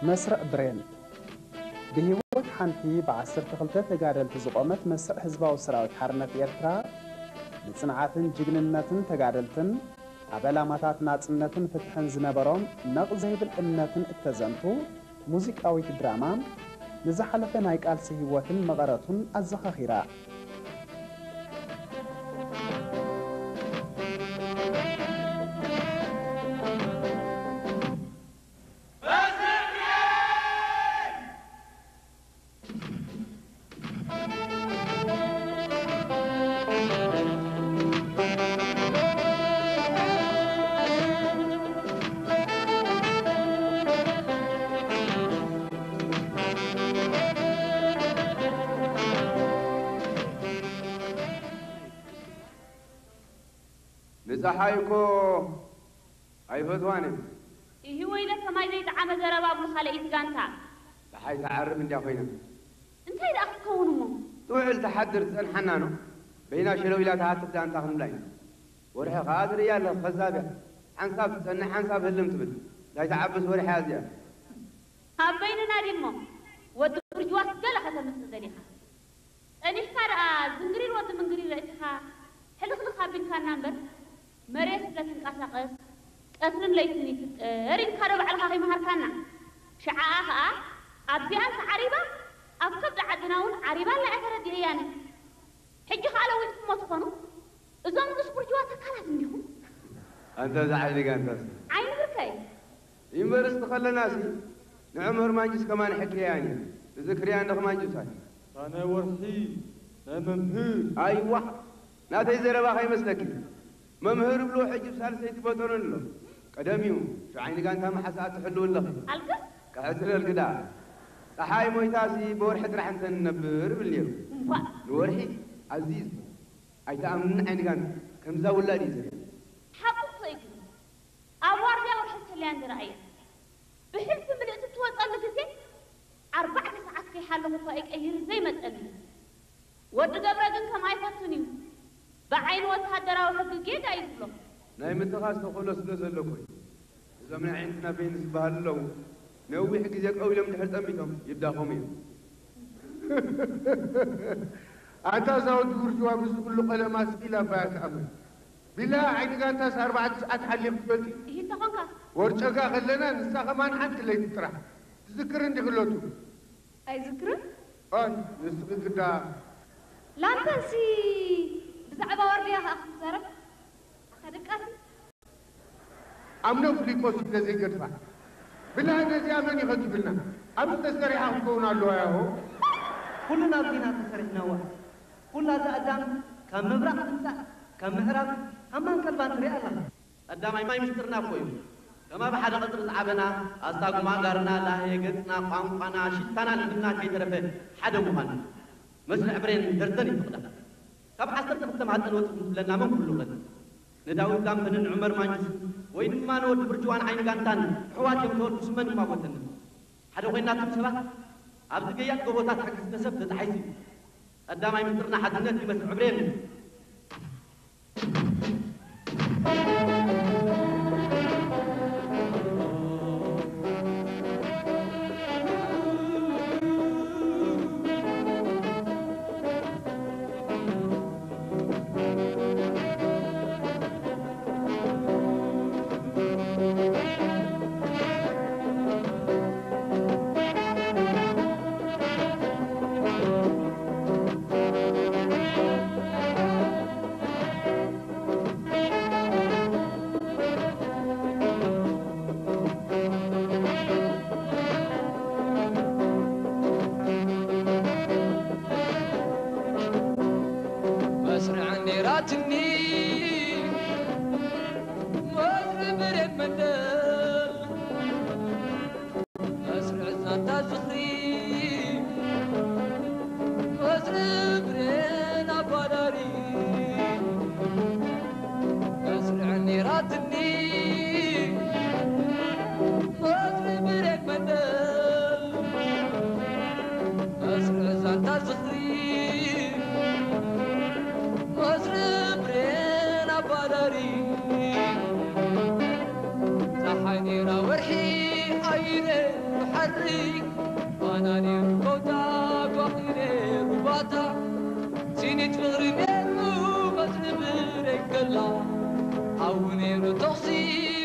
መስርዕ ብሬን። ብህይወት ሓንቲ ብዓሰርተ ክልተ ተጋደልቲ ዝቖመት መስርዕ ህዝባዊ ሰራዊት ሓርነት ኤርትራ፣ ንጽንዓትን ጅግንነትን ተጋደልትን፣ ኣብ ዕላማታት ናጽነትን ፍትሕን ዝነበሮም ነቕ ዘይብል እምነትን እተዘንቱ ሙዚቃዊት ድራማ፣ ንዝሓለፈ ናይ ቃልሲ ህይወትን መቐረቱን ኣዘኻኺራ። ንፀሓይ እኮ ኣይፈትዋን እየ። ኢሂ ወይለ፣ ከማይ ዘይጠዓመ ዘረባ ኣብሉ ካልኣይቲ ጋንታ። ፀሓይ ትዓርብ እንድያ ኮይና። እንታይ ደኣ ክትከውን እሞ? ትውዕል ትሓድር ዝፀንሓና ነው። በይና ሸለው ኢላ ትሃትፍ ደኣ እንታይ ክንብላ ኢና? ወርሒ ኸኣ ትርእያ ኣለኺ ከዛብ እያ። ሓንሳብ ትፀንሕ ሓንሳብ ህልም ትብል። እንታይ ትዓብስ ወርሒ እያ እዚኣ። ኣብ በይንና ድሞ ወዲ ብርጅዋስ ገለ ከተምጽእ ደሊኻ? ጸኒሕካ ደኣ ዝንግሪር ወዲ ምንግሪር ኣእቲኻ ሕልኽልኽ ኣቢልካና እምበር፣ መሬት ስለ ትንቀሳቐስ ቀትርን ለይትን ይፍጠር ኢልካ ዶ ባዕልኻ ከይመሃርካና? ሽዓኣ ኸኣ ኣብዚኣስ ዓሪባ ኣብ ከብዲ ዓድና እውን ዓሪባ ኣላ እያ ተረዲኤያኒ። ሕጂ ኸኣ ለዊጥኩሞ ትኾኑ? እዞም ንኡስ ቡርጅዋ ተካላት እንዲኹም። ኣንታ እዛ ዓይኒ ጋንታስ። ዓይኒ ብርከይ። ዩኒቨርሲቲ ከለናሲ ንዕመር ማንጁስ ከማን ሕክያኒ። ትዝክርያ እንዶ ማንጁሳት? እታ ናይ ወርሒ ናይ መምህር። ኣይዋ፣ ናተይ ዘረባ ከይመስለኪ። መምህር ብሎ ሕጂ ብሳልሰይቲ በጠኑን ኣሎ። ቀደም እዩ፣ ሽዑ ዓይኒ ጋንታ መሓሳኣ ትሕልው ኣለኺ። ኣልቅስ። ከሕጽረልኪ ደኣ። ጸሓይ ሞይታሲ ብወርሒ ጥራሕ እንተ ንነብር እብል ነይሩ። እምቧእ። ንወርሒ ኣዝዩ ይዝክሮ። ኣይትኣምንን ዓይኒ ጋንታ፣ ከምዛ ውላድ እዩ ዘርኢ። ሓቁ እኮ እዩ ግን፣ ኣብ ዋርድያ ወርሒ ሰልያን ዝረኣየ። ብሕልፊ ምልእቲ እትወጸሉ ግዜ፣ ኣርባዕተ ሰዓት ከይሓለኹ እኳ እዩ ቀይሩ ዘይመጸኒ። ወዲ ገብረ ግን ከምኣ ኣይፈቱን እዩ። ብዓይኒ ወተሃደራዊ ሕጊ ጌጋ እዩ ዝብሎ። ናይ ምትኻስ ተኽእሎ ስለ ዘሎ እኮ እዩ። እዞም ናይ ኣዒንትና ቬንስ ዝበሃሉ ኣለዉ። ነዊሕ ግዜ ቀው ኢሎም ድሕር ጠሚቶም ይዳኸሙ እዮም። ኣታ እዛ ወዲ ውርጅዋ ምስዚ ኩሉ ቀለማ ስቕ ኢላ እባ እያ ትኣምን። ቢላ ዓይኒ ጋንታስ ኣርባዕተ ሰዓት ሓሊኹ ትፈልጢ? ይህን ተኾንካ? ወርጨጋ ከለና ንሳ ኸማን ሓንቲ ለይቲ ጥራሕ። ትዝክር እንዲኺ ሎቱ? ኣይዝክርን? ኣይ፣ ንስኺ ግዳ። ላምተንሲ ብዛዕባ ዋርድያ ኸኣ ክትዛረብ? ኣታ ደቃሲ። ኣምኖ ፍሊጶስ ስለ ዘይገድፋ። ብላ ነዚኣ መን እዩ ከትብልና? ኣብዚ ተሰሪሓ ክትከውን ኣለዋ ያሆ። ኩልና ኣብዚና ተሰሪሕናዋ። ኩላ እዛ ኣዳም ካብ ምብራቕ ትምጻእ፣ ካብ ምዕራብ ሃማን ቀልባን ትሪኣ ኣላ። ቀዳማይ ማይ ምስጢርና እኮ እዩ። ከም ኣብ ሓደ ቀጽሪ ዝዓበና፣ ኣስታጉማ ጋርና፣ ላህየ ገጽና፣ ቋንቋና፣ ሽታና፣ ልብና ከይተረፈ ሓደ ምዃን። መስርዕ ብሬን ደርተን ይፍቕዳ። ካብ ዓሰርተ ክልተ ማህጸን ወጽእ ዝብለና መን ኩሉ ኸ? ንዳዊት ዳምበንን ዑመር ማንጁስን ወይ ድማ ንወዲ ብርጅዋን ዓይኒ ጋንታን ኣሕዋት እዮም ተበልኩስ መን እማጎተኒ? ሓደ ኮይናኩም ሰባት ኣብዚ ገያት ጎቦታት ሕጊ ዝተሰብ ተጣሒሱ እዩ። ቀዳማይ ምስጢርና ሓድነት እዩ መስርዕ ብሬን። ኣይነ ሓሪ ባና ነይሩ ኮታ ጓኺ ነይሩ ባታ ሲኒት ፍቕሪ ነይሩ መስሪ ብሬከላ ሓዊ ነይሩ ተኽሲ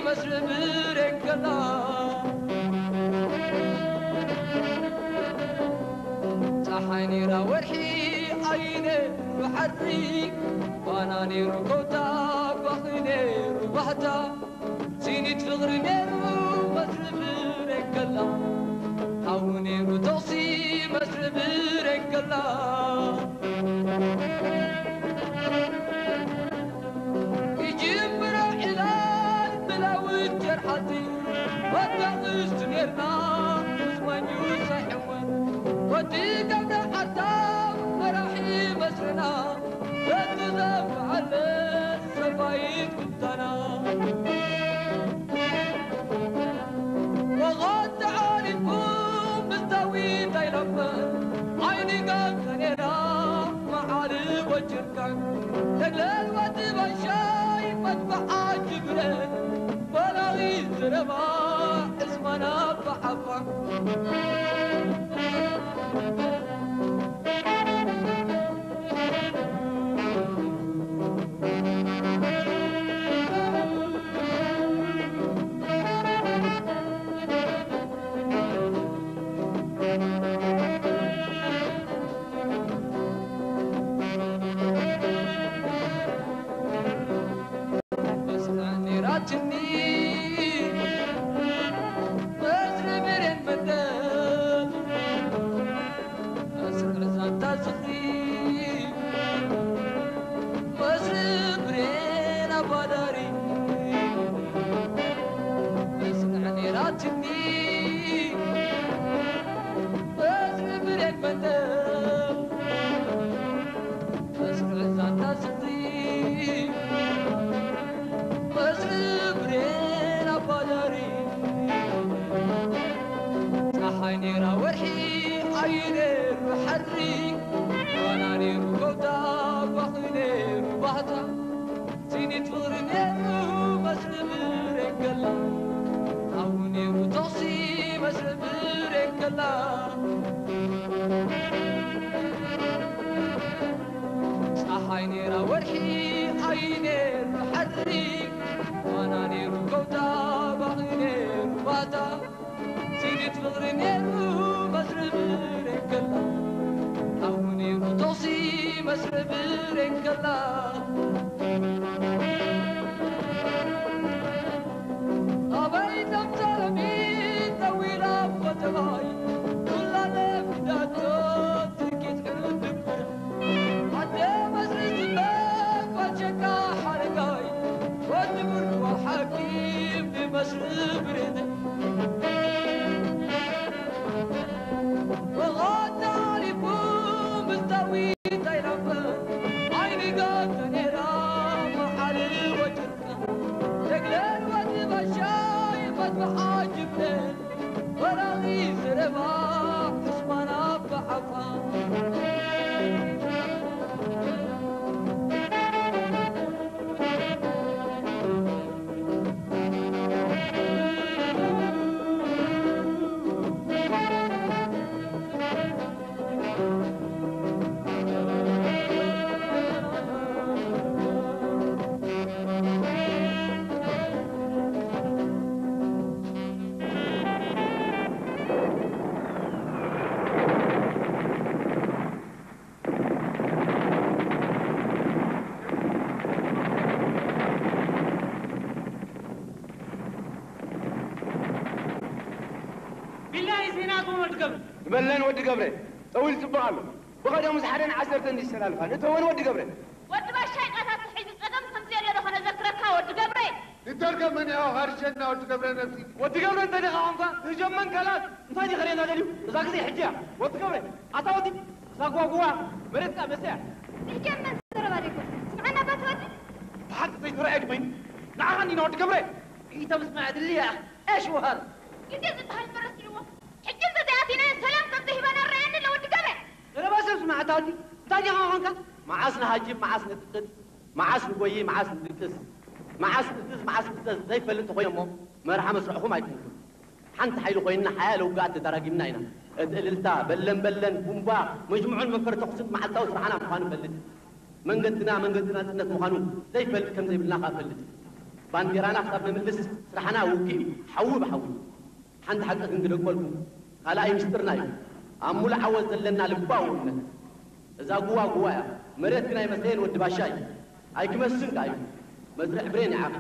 መስሪ ብሬከላ ጸሓይ ነይራ ወርሒ ኣይነ ብሓሪ ባና ነይሩ ኮታ ጓኺ ነይሩ ባሕታ ሲኒት ፍቕሪ ነይሩ መስሪ ብሬከላ ሓዊ ነይሩ ተኽሲ መስሪ ብሬከላ ይጅምሮ ዕላል ብላውት ጀርሓቲ ወዳቕስቱ ኔርና ምስማኙ ሳይሕወን ወዲ ገብረ ዓርታም መራሒ መስርና በቲ ዘብዓለ ሰፋይት ቁጣና ወቐት ተዓሪፉ ምስ ዳዊት ኣይለፈ ዓይኒ ጋብተ ኔራ መዓል ወጅር ተግለል ወዲ ባሻይ መድፍዓ ጅብረ በላኺ ዘረባ ዕስማን ኣባ ዓፋ ጸሓይ ኔራ ወርሒ ኣይነሩ ሓሪ ዋና ኔሩ ጎብታ ባኺ ኔሩ ባህታ ሲኒት ፍቕሪ ኔሩ መስሪ ብሬከላ ሓዊ ኔሩ ተኽሲ መስሪ ብሬከላ ጸሓይ ኔራ ወርሒ ኣይነሩ ሓሪ ዋና ኔሩ ጎብታ ባኺ ኔሩ ባህታ ሲኒት ፍቕሪ ኔሩ መስሪ ብሬከላ ሓዊ ኔሩ ተኽሲ መስሪ ብሬከላ ኣበይ ተምሰለሚት ጠዊላ ፈተባይ ኩላ ለፊዳቶ ትኪት ሕሩድ ድኩር ኣደ መስሪ ዝበል ባልሸካ ሓረጋይ ወዲ ብርድዋ ሓኪም ንመስሪ ብሬነ ወቐት ተኣሊፉ ምስ ዳዊት ኣይላፈ ኣይኒ ጋብተ ኔራ መዓል ወጅርካ ተግለል ወዲ ባሻይ መድፍዓ ጅብነ ወራቒ ዘረባ ዕስማን ኣባ ዓፋ ቢላሂ ዜና ትኹን ወዲ ገብረ። ንበለን ወዲ ገብረ፣ ጠዊሉ ጽቡቕ ኣሎ። ብቐደሙ ዝሓደን ዓሰርተ እንዲ ዝተላልፋ። ንእተወን ወዲ ገብረ። ወዲ ባሻይ ቃታት ሒዙ ጸገም ከም ዘየለ ዶ ከነዘክረካ ወዲ ገብረ። ንተርገመን ያው ሃርሸና ወዲ ገብረ ነብሲ። ወዲ ገብረ እንተ ዲኻ ኾንካ፣ ህጀመን ከላስ እንታይ ዲኻ ርኤና ደልዩ? እዛ ግዜ ሕጂ እያ። ወዲ ገብረ፣ ኣታ ወዲ፣ እዛ ጓጉዋ መሬትካ መስያ። ህጀመን ዘረባ ደይኮን። ስምዓና ኣባ ተወዲ። ብሓቂ ዘይተረኣየ ድመይ። ንዓኻ እንዲና ወዲ ገብረ። ኢተ ምስማዕ ድልያ። ኤሽ ውሃር። ግዜ ዝበሃል ፈረስ ኢልዎ። ሕጂ እንተዘይኣቲናዮ ሰላም ከም ዘይህበና ርኣየኒ ኣሎ ወዲ ገብረ። ዘረባ ሰብ ስማዕ ኣታ ወዲ። እንታይ ዲኻ ኾንካ? መዓስ ንሃጅም፣ መዓስ ንጥቅት፣ መዓስ ንጎይ፣ መዓስ ንድቅስ፣ መዓስ ንእዝዝ፣ መዓስ ንእዘዝ ዘይፈልጥ ተኾይኑ እሞ መርሓ መስርዕኹም ኣይኮንኩን። ሓንቲ ሓይሊ ኮይንና ሓያለ ውግኣት ተዳራጊምና ኢና። እቲ እልልታ፣ በለን በለን፣ ቡምባ፣ መጅምዑን መፈር ተኹስን መዓልታዊ ስራሕና ምዃኑ እፈልጥ። መንገድና መንገዲ ናጽነት ምዃኑ ዘይፈልጥ ከም ዘይብልና ከኣ እፈልጥ። ባንዴራና ክሳብ ነምልስ ስራሕና ውግእ እዩ፣ ሓዊ ብሓዊ። ሓንቲ ሓቂ ግን ክደግመልኩም፣ ካልኣይ ምስጢርና እዩ። ኣብ ሙሉእ ዓወት ዘለና ልባዊ እምነት። እዛ ጉዋ ጉዋ እያ። መሬት ግን ኣይመስለየን ወዲ ባሻይ። ኣይክመስን ከኣ እዩ። መስርዕ ብሬን ይዓኺ።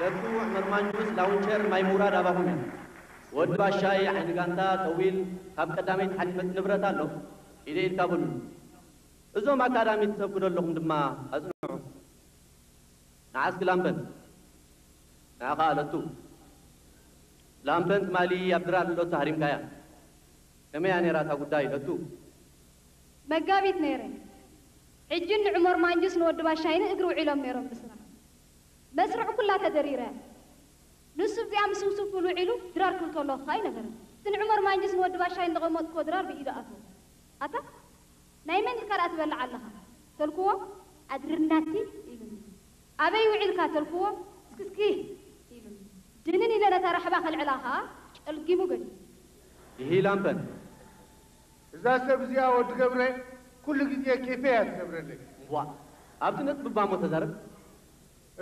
ለቱ ዑመር ማንጁስ ላውንቸር ማይ ሙራድ ኣባኹም እዩ። ወዲ ባሻይ ዓይኒ ጋንታ ጠዊል ካብ ቀዳመይቲ ሓሊፈ ንብረት ኣሎ ኢደ ኢድካ በሉ። እዞም ኣካዳሚ ትሰብኩ ዘለኹም ድማ ኣጽንዑ። ንዓስኪ ላምበን፣ ንዓኻ ለቱ። ላምበን ትማሊ ኣብ ድራር ንለቱ ሃሪምካያ። ከመይ እያ ነይራ እታ ጉዳይ ለቱ? መጋቢት ነይረ። ሕጂ ንዑመር ማንጁስ ንወዲ ባሻይን እግሪ ውዒሎም ነይሮም ብስራሕ። መስርዕ ኩላ ተደሪረ። ንሱ ኣብዚኣ ምስ ውስብ ክብል ውዒሉ ድራር ክብል ከሎ ክኸኣ ኣይነበረን። እቲ ንዑመር ማንጁስ ንወዲ ባሻይን ዘቐመጥክዎ ድራር ብኢዱ ኣተወ። ኣታ ናይ መን ኢልካ ደኣ ትበልዕ ኣለኻ? ተልክዎ ኣድርናቲ ኢሉኒ። ኣበይ ውዒልካ ተልክዎ እስክስኪ ኢሉኒ። ድንን ኢለ ነታ ራሕባ ከልዕላ ኸኣ ጨልጊሙ ገዲሉ። ይሂ ላምበን። እዛ ሰብ እዚኣ ወዲ ገብረ ኩሉ ግዜ ኬፈይ እያ ትገብረለይ። እዋ ኣብቲ ነጥቢ እባ እሞ ተዛረብ።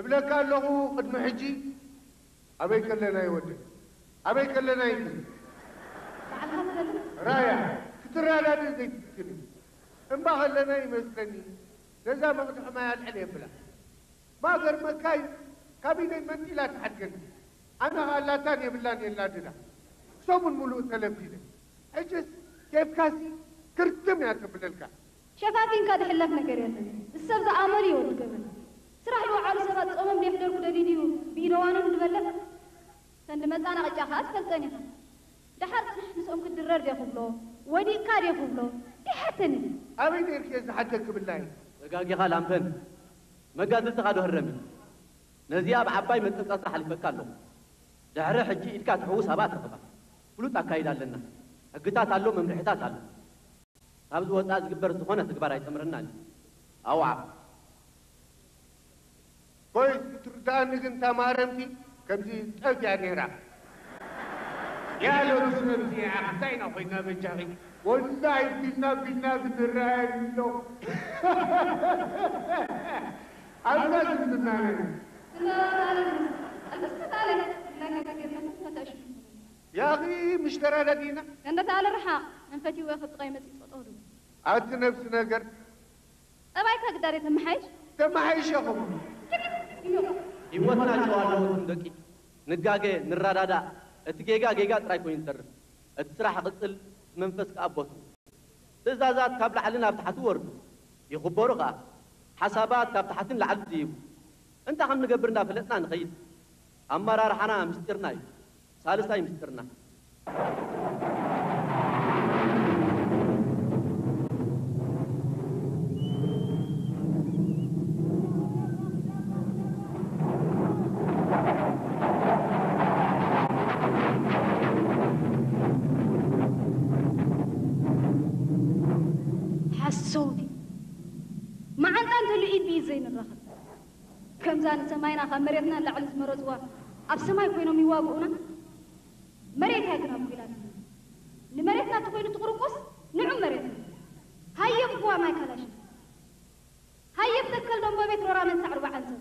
እብለካ ኣለኹ ቅድሚ ሕጂ ኣበይ ከለና እዩ ወደይ? ኣበይ ከለና እዩ ትብል? ባዕልኻ ትፈልጥ? ራያ ክትረዳድእ ዘይትፍትን እዩ። እምባ ከለና ይመስለኒ ነዛ መቕድሒ ማይ ኣልዕል የብላ። ማገርመካ እዩ ካብ ኢደይ መንጢላ ትሓድገኒ። ኣነ ኸኣ ኣላታን የብላን የላድዳ። ሰሙን ሙሉእ ተለቢደ። ሕጅስ ኬፍካሲ ክርትም እያ ተብለልካ። ሸፋፊንካ ዝሕለፍ ነገር የለን። እዚ ሰብ ዝኣመሉ እዩ ወዲ ገብረ። ስራሕ ዝወዓሉ ሰባት ጾሞም ዘየሕደርኩ ደልዩ ድዩ ብኢደዋኖም ዝበልዕ? ሰንዲ መጻናቕጫ ከኣ ትፈልጠን ኢኻ። ደሓር ጽንሕ ምስኦም ክትድረር ድየ ክብሎ፣ ወዲቕካ ድየ ክብሎ፣ ይሓተኒ። ኣበይ ነይርኪ እየ ዝሓተኪ ብላይ? ተጋጊኻ ላምፐን፣ መጋድልትኻ ዶ ህረም እዩ። ነዚኣ ብዓባይ መጸጸርታ ሓሊፈካ ኣለኹ። ድሕሪ ሕጂ ኢድካ ትሕውስ ኣባኣ ትረኽባ። ፍሉጥ ኣካይዳ ኣለና። ሕግታት ኣሎ፣ መምርሒታት ኣሎ። ካብዚ ወጻኢ ዝግበር ዝኾነ ተግባር ኣይጠምረናን እዩ። ኣውዓ። ኮይስ ክትርድኣኒ ግን እታ ማረምቲ ከምዚ ጠፍ እያ ነይራ። ያሎ ነብሲ ኣኽሳይና ኮይና በጃኺ ወላሂ ቢልና ቢልና ዝንረኣየኒ ኣሎ። ኣብዛ ዝምዝናነ ያኺ ምሽ ተራዳዲና። ከንደታ ኣለ ርሓቕ መንፈት ይወ ከብጥቓይ መጺ ጸጠው ዶ ኣቲ ነብሲ ነገር ጠባይካ ግዳሬ ተመሓይሽ። ተመሓይሽ ኢኹም። ኢሞ ህይወትና ጨዋ ኣለዎ እቱም ደቂ ንጋገ ንረዳዳእ እቲ ጌጋ ጌጋ ጥራይ ኮይኑ ይተርፍ እቲ ስራሕ ይቕጽል እቲ መንፈስ ከኣ ቦትኡ ትእዛዛት ካብ ላዕሊ ናብ ታሕቲ ወርዱ ይኽበሩ ከኣ ሓሳባት ካብ ታሕቲ ንላዕሊ ዝይቡ እንታይ ከም ንገብር እንዳፈለጥና ንኸይድ ኣመራርሓና ምስጢርና እዩ ሳልሳይ ምስጢርና ሓሰውቲ መዓንጣ እንተሉ ኢድ ብኢድ ዘይንራኸብ ከምዛ ንሰማይና ካብ መሬትና ንላዕሊ ዝመረፅዋ ኣብ ሰማይ ኮይኖም ይዋግኡና መሬት እያ ግን ኣጉዲላትና ንመሬትና ተኮይኑ ትቁርቁስ ንዑ መሬትና ሃየ ብዋ ማይ ካላሽን ሃየ ብተከል ደንቦ ቤት ሮራ መንሳዕ ሩባ ዓንሰብ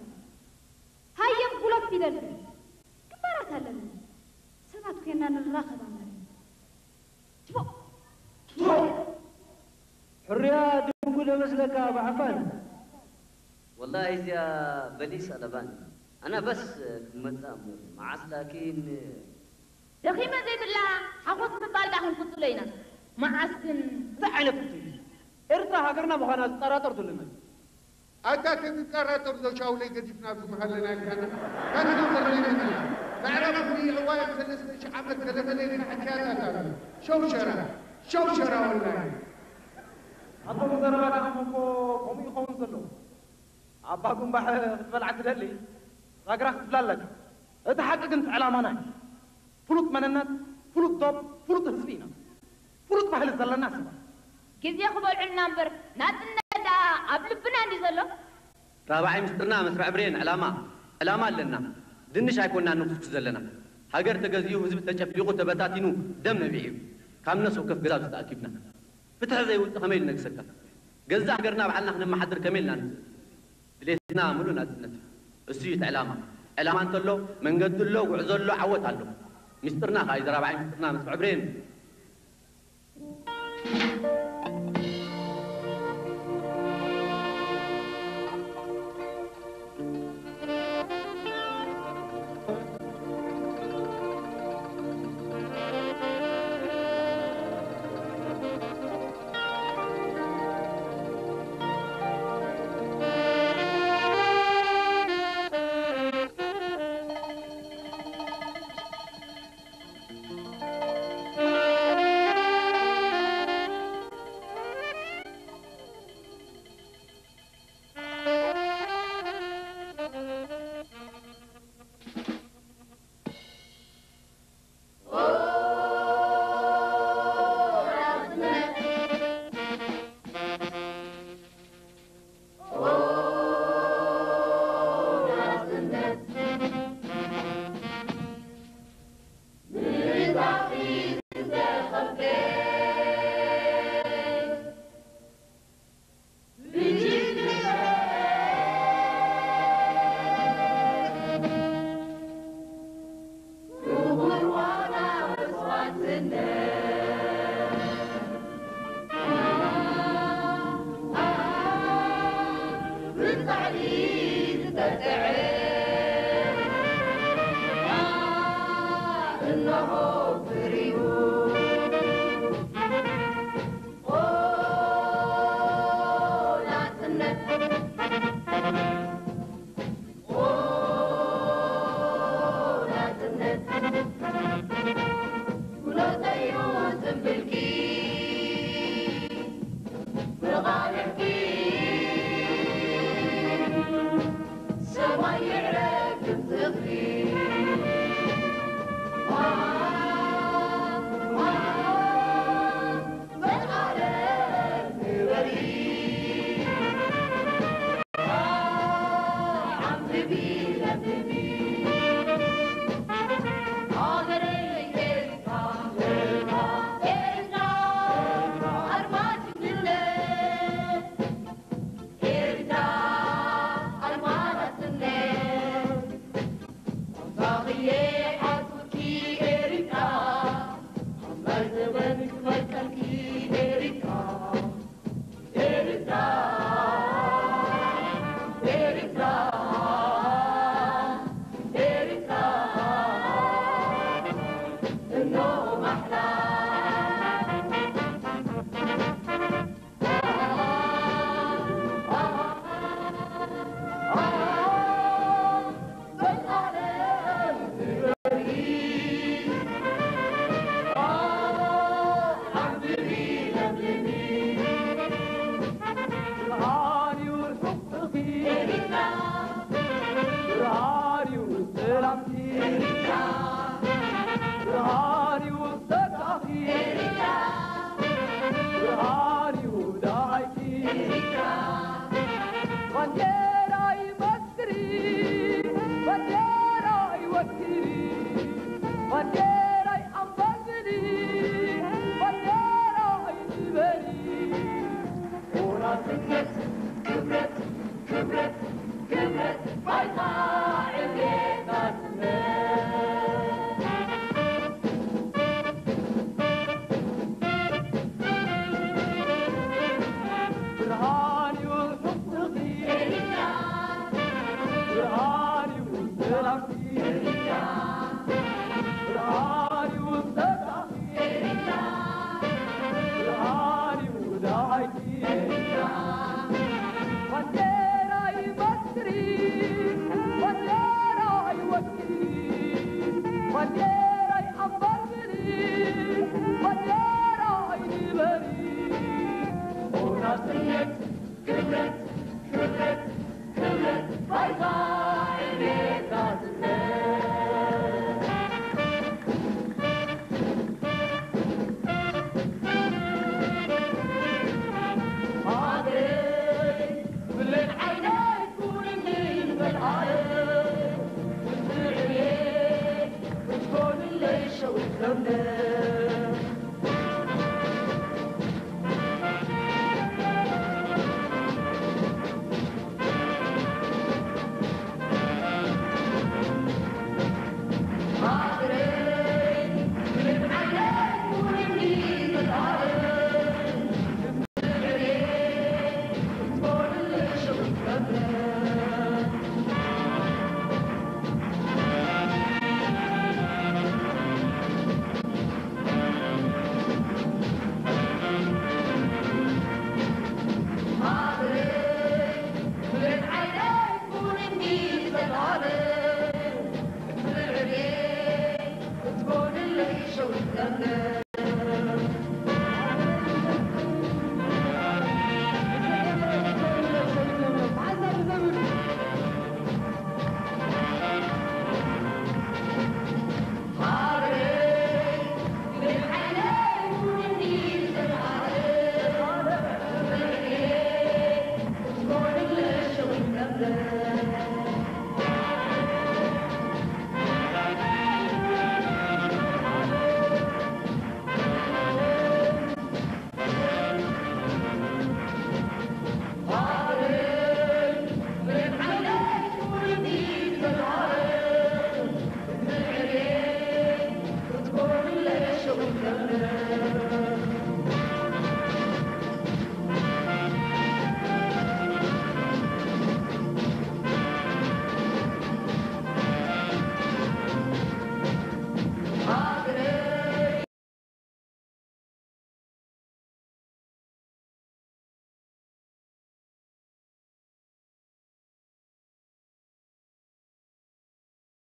ሃየ ብጉሎት ፊደል ግንባራት ኣለና ሰባት ኮይና ንራኸብ ኣማረ ሕርያ ድንጉ ደመስለካ ብዓፋን ወላሂ እዚኣ በሊስ ኣለባኒ ኣና በስ ክመጻ እሞ መዓስ ላኪን ደኺመ ዘይብላ ሓጎስ ምባል ዳ ክንቅጽሎ ኢና መዓስ ግን እንታይ ዓይነት ፍትሒ እዩ ኤርትራ ሃገርና ምዃና ዝጠራጠር ዘሎ መን ኣታ ተትጠራጠር ዶ ሻውለይ ገዲፍና ኣብዚ ምሃለና ኢልካና? ካቲና መርሊና ኢና። ምዕራብ ኩሉ የዕዋይ ኣብ ሰለስተ ሽሕ ዓመት ገለመለ ኢልካ ሕክያታት ኣሎ። ሸውሸራ፣ ሸውሸራ ወላሂ። ኣቶም ዘረባና እሞ እኮ ከምኡ ይኸውን ዘሎ። ኣባ ጉንባሕ ክትበልዓ ትደሊ፣ ዛግራ ክትብላ ኣለካ። እቲ ሓቂ ግን እቲ ዕላማና እዩ። ፍሉጥ መንነት፣ ፍሉጥ ዶብ፣ ፍሉጥ ህዝቢ ኢና። ፍሉጥ ባህሊ ዘለና ሰባት። ግዜ ክበልዑልና እምበር ናጽነት ደኣ ኣብ ልብና እንድዩ ዘሎ። ራብዓይ ምስጢርና መስርዕ ብሬን ዕላማ ዕላማ ኣለና። ድንሽ ኣይኮንናን ንኹስኩስ ዘለና። ሃገር ተገዚኡ ህዝቢ ተጨፍሊቑ ተበታቲኑ ደም ነቢዑ እዩ። ካብ ነፍሲ ወከፍ ገዛ ኣብዚ ተኣኪብና። ፍትሒ ዘይውጽእ ከመይ ኢሉ ይነግሰካ? ገዛእ ሃገርና ባዕልና ክነመሓድር ከመይ ኢልና ንኽእል? ድሌትና ምሉእ ናጽነት እዩ። እሱ እዩ እቲ ዕላማ። ዕላማ እንተሎ መንገዲ ኣሎ፣ ጉዕዞ ኣሎ፣ ዓወት ኣሎ። ሚስጥርና ከኣ እዩ ዘራብዓይ ሚስጥርና መስርዕ ብሬን። እነሆ ፍሪኡ። ኦ ናጽነት፣ ኦ ናጽነት፣ ኩነተዩ ጽምብልኪ።